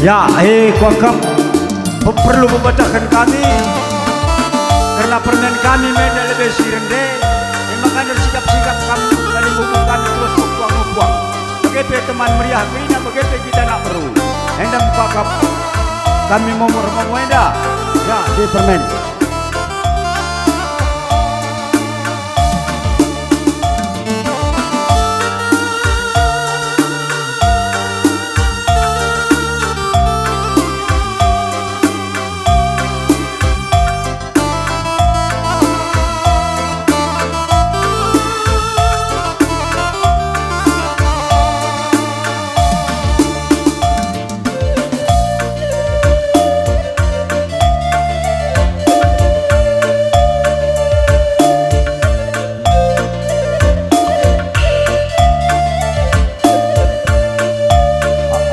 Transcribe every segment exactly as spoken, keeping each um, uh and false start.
Ya, eh, kuakap pe-, perlu pepatahken kami, kerna permen kami menda lebe si rende, e maka ersikap-sikap kam kalimbubu kami terus mepuang-mepuang. Bage pe teman meriah kerina, bage pe kita anak beru. Enda kuakap kami momor momo enda. Ya, di permen.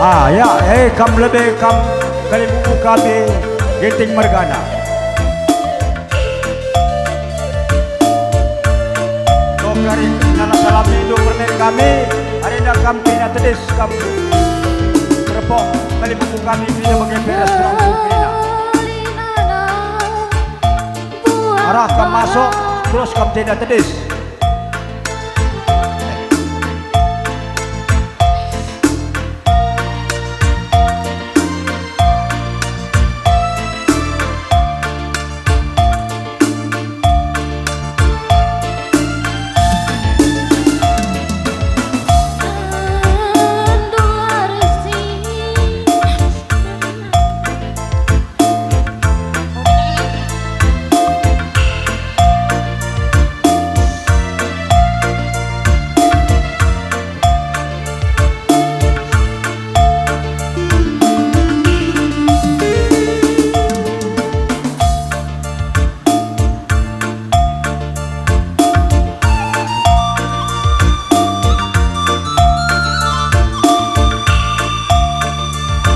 Ah, ya, eh, kam lebe, kam kalimbubu kami, Ginting mergana. Tokari nana salam nindu permen kami, arenda kam kerina tedis kam. Terpok kalimbubu kami kerina bage pe ras turang kerina. Arah kam masuk, terus kam tenda tedis.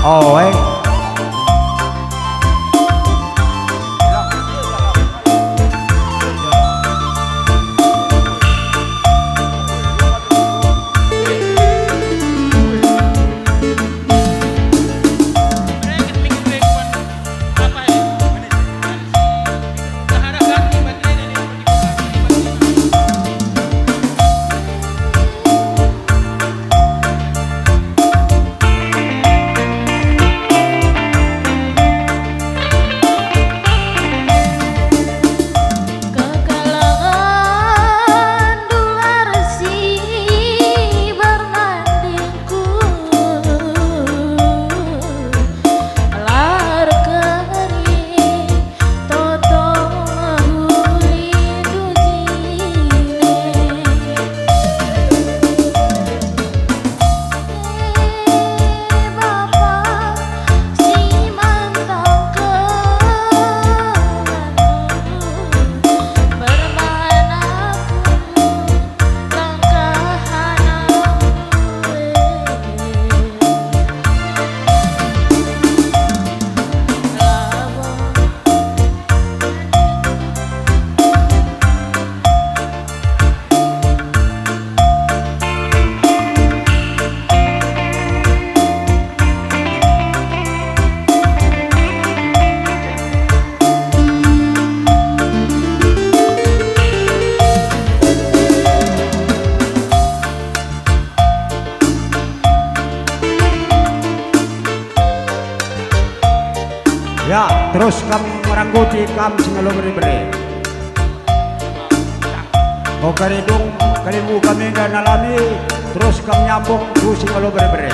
Oh, eh. Kekalangan dular si bermanding. Ya, terus kam merangkuti kam si ngalo bere-bere. Ko karidung, kalimbubu kami enda nalami, terus kam nyambung tu si ngalo bere-bere.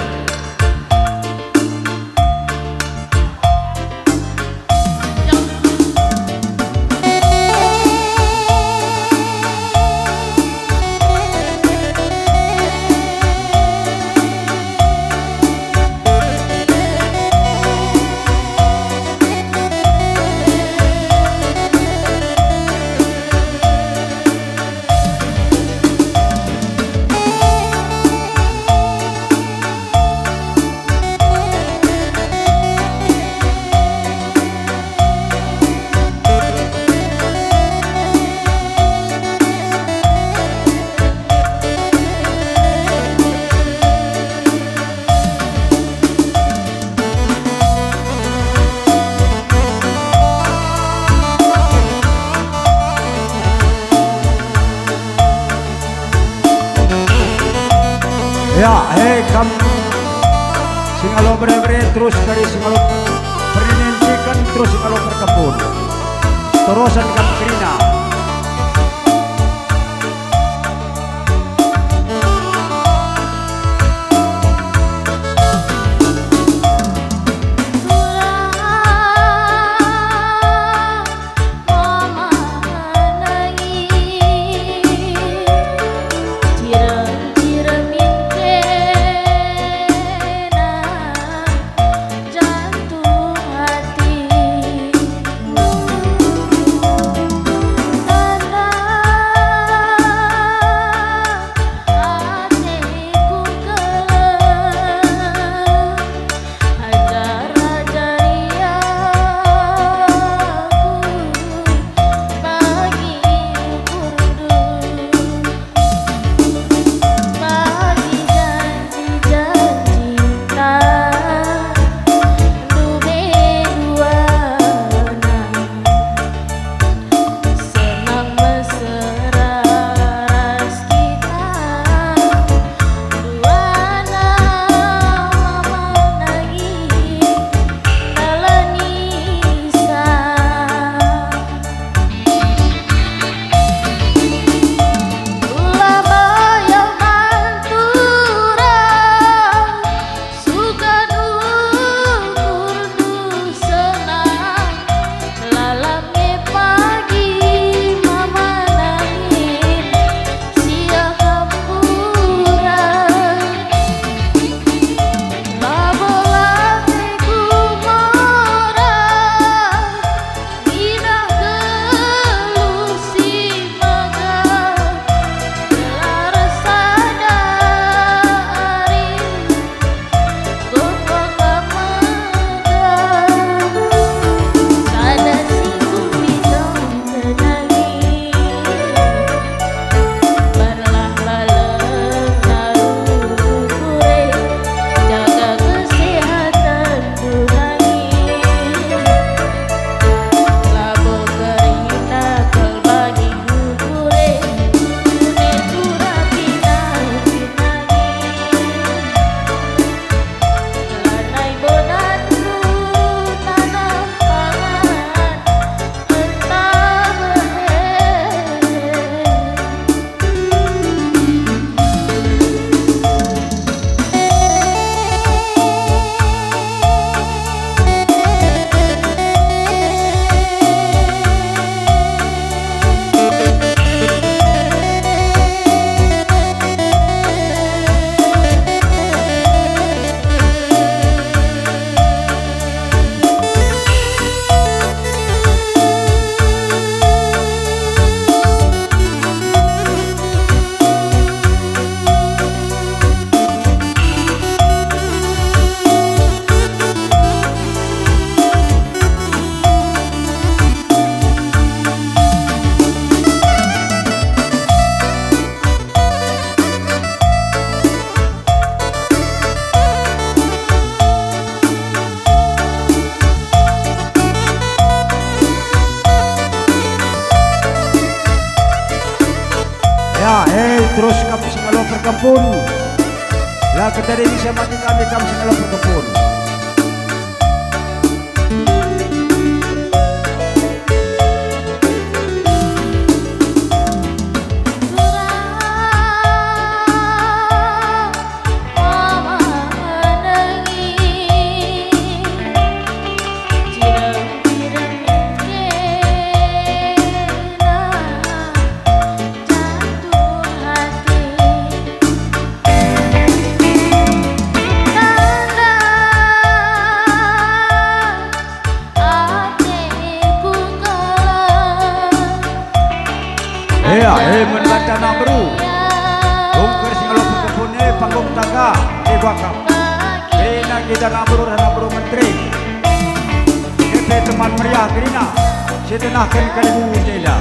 Kam singalo bere-bere, terus kari singalo perninen chicken, terus singalo perkebun. Terusen kam kerina. Senang mesra ras kita, duana mama nangis dalan Isa. Ulah bayar pantura, sukat ukurndu senang, lalap nge pagi mama nangin sia hampura. Labo ate ku mora, ngidah geluh si mega, gelar sada ari. Ya, hei, terus kam singalo perkempun. La keteri bisa mati kami kam singalo perkempun. Ea, e, men banta anak beru. Bungker singalo perkempun e, panggung tangga, e, bakap. Kerina kita anak beru, anak beru menteri. Kita teman meriah kerina, si tenahken kalimu jenda.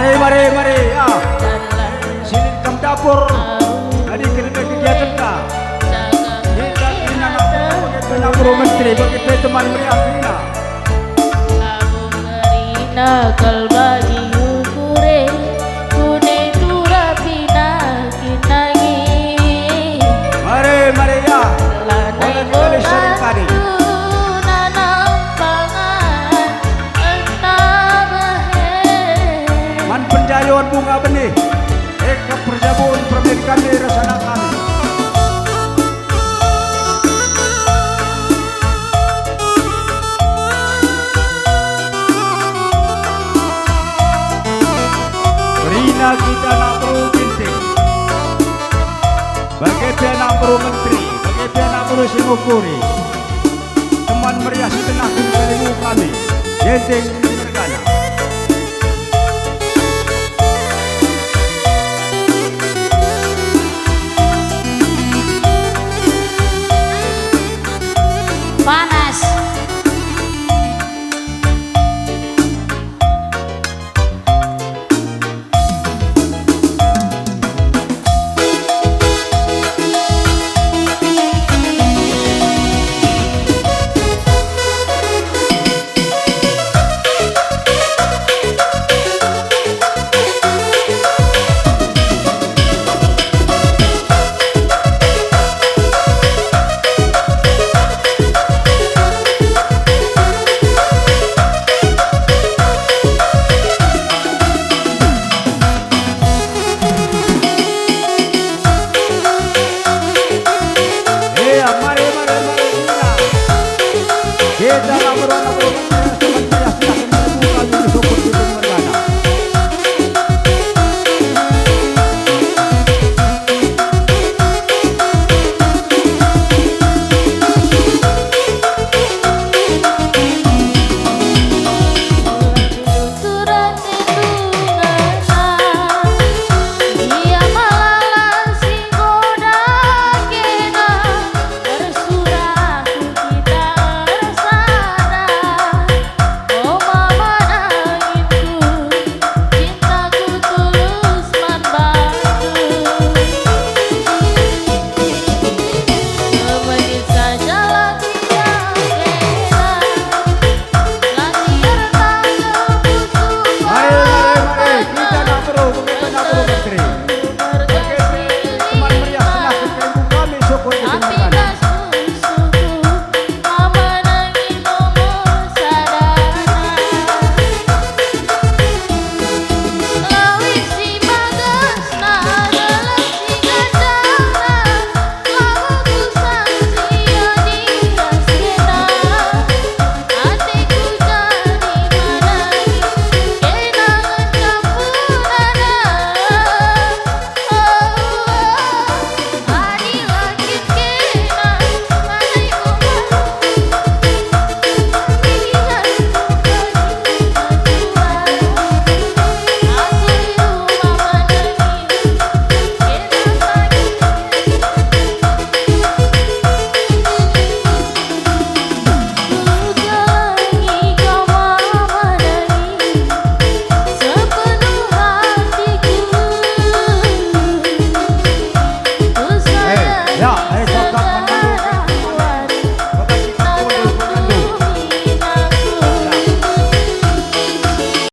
Mari, mari, mari, ya. Silin kam dapur. Jadi kerja kegiatan ka. Kita ina nak bagi pena guru menteri, bagi pe teman meriah kita. Kamu ngerina kal bagi ukure, kune turapina kinangi. Mari, mari, ya. Lanai Boleh kali sharing tadi. Nanam pangan. Man penjayon bunga benih, eka perjabun permen kami rasana kami. Kerina kita anak beru Ginting. Bage pe anak beru menteri, bage pe anak beru si ngukuri. Teman meriah si tenah kalimu kami. Ginting.